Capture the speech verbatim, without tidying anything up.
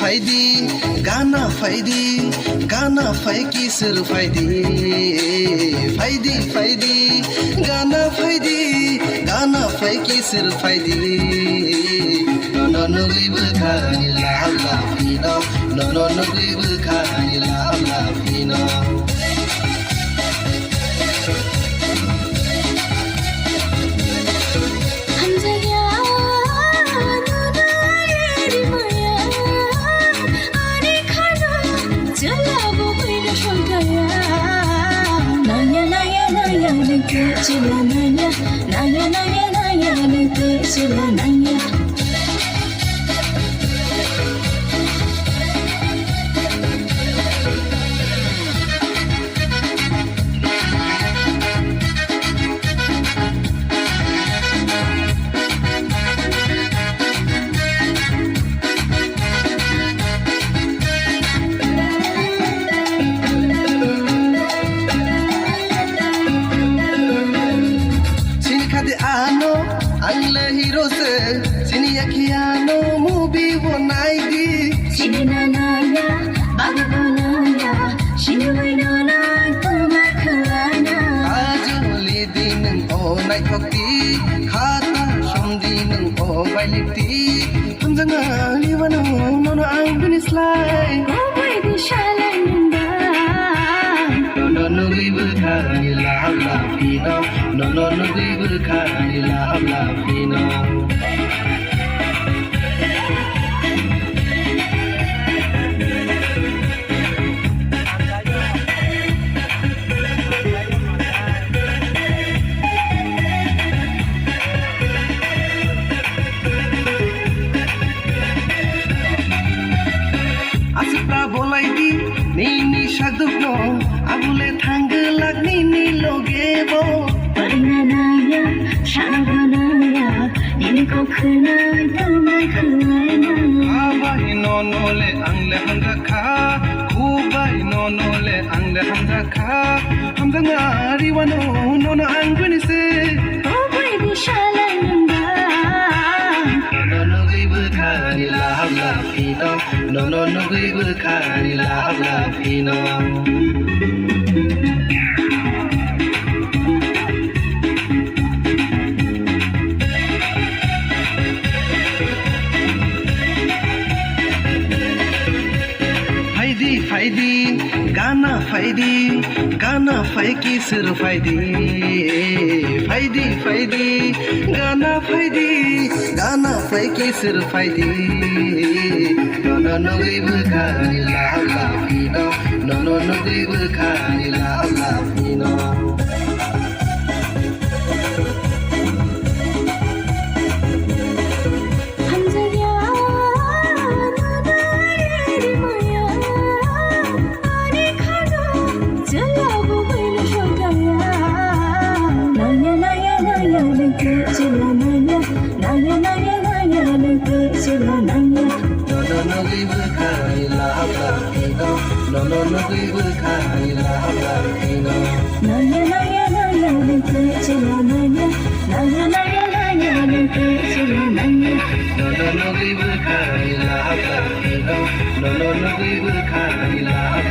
Phaidi, gana phaidi, gana phai kisir phaidi. Phaidi, phaidi, gana phaidi, gana phai kisir phaidi. Nono nugwi bwkhani laham laphino, nono nugwi bwkhani laham laphino. Hamjaya, nuna eri maya, ani khana, jala bo buino soltaya. Naya, naya, naya, neke chila naya, naya, naya, naya, neke chila naya. Sini khadi ano, ang le hero se, sini yakhi ano, movie bo nai di. Sini na naya, baga bo naya, sini wai no nai, tuma khalana. Ajoli di nung o nai thok di, khata som di nung o bai lik di. Hamjanga liwano nono ang bini slai. Obai di shalai nungba. Nono nugwi bwkhani laham laphino. Nono nugwi bwkhani laham laphino. Aswkta bolai di nini sakdukno, abole thangwlak nini loge bo. Paringanaya, sanaganaya, nini kok khwnai, tongmai khwlaina. Abai nono le ang le hamjakha, khubai nono le ang le hamjakha. Hamjanga riwano nono ang bini se. Obai di shalai nungba. Nono nugwi bwkhani laham laphino, nono nugwi bwkhani laham laphino. Phaidi, phaidi, gana phaidi, gana phai kisir phaidi. Phaidi, phaidi, gana phaidi, gana phai kisir phaidi. Nono nugwi bwkhani laham laphino, nono nugwi bwkhani laham laphino. Hamjaya, nuna eri maya, ani khana, jala bo buino soltaya. Naya, naya, naya, neke chila naya, naya, naya, naya, neke chila naya. Nono nugwi bwkhani laham laphino, nono nugwi bwkhani laham laphino. Naya, naya, naya, neke chila naya, naya, naya, naya, neke chila naya. Nono nugwi bwkhani laham laphino, nono nugwi bwkhani laham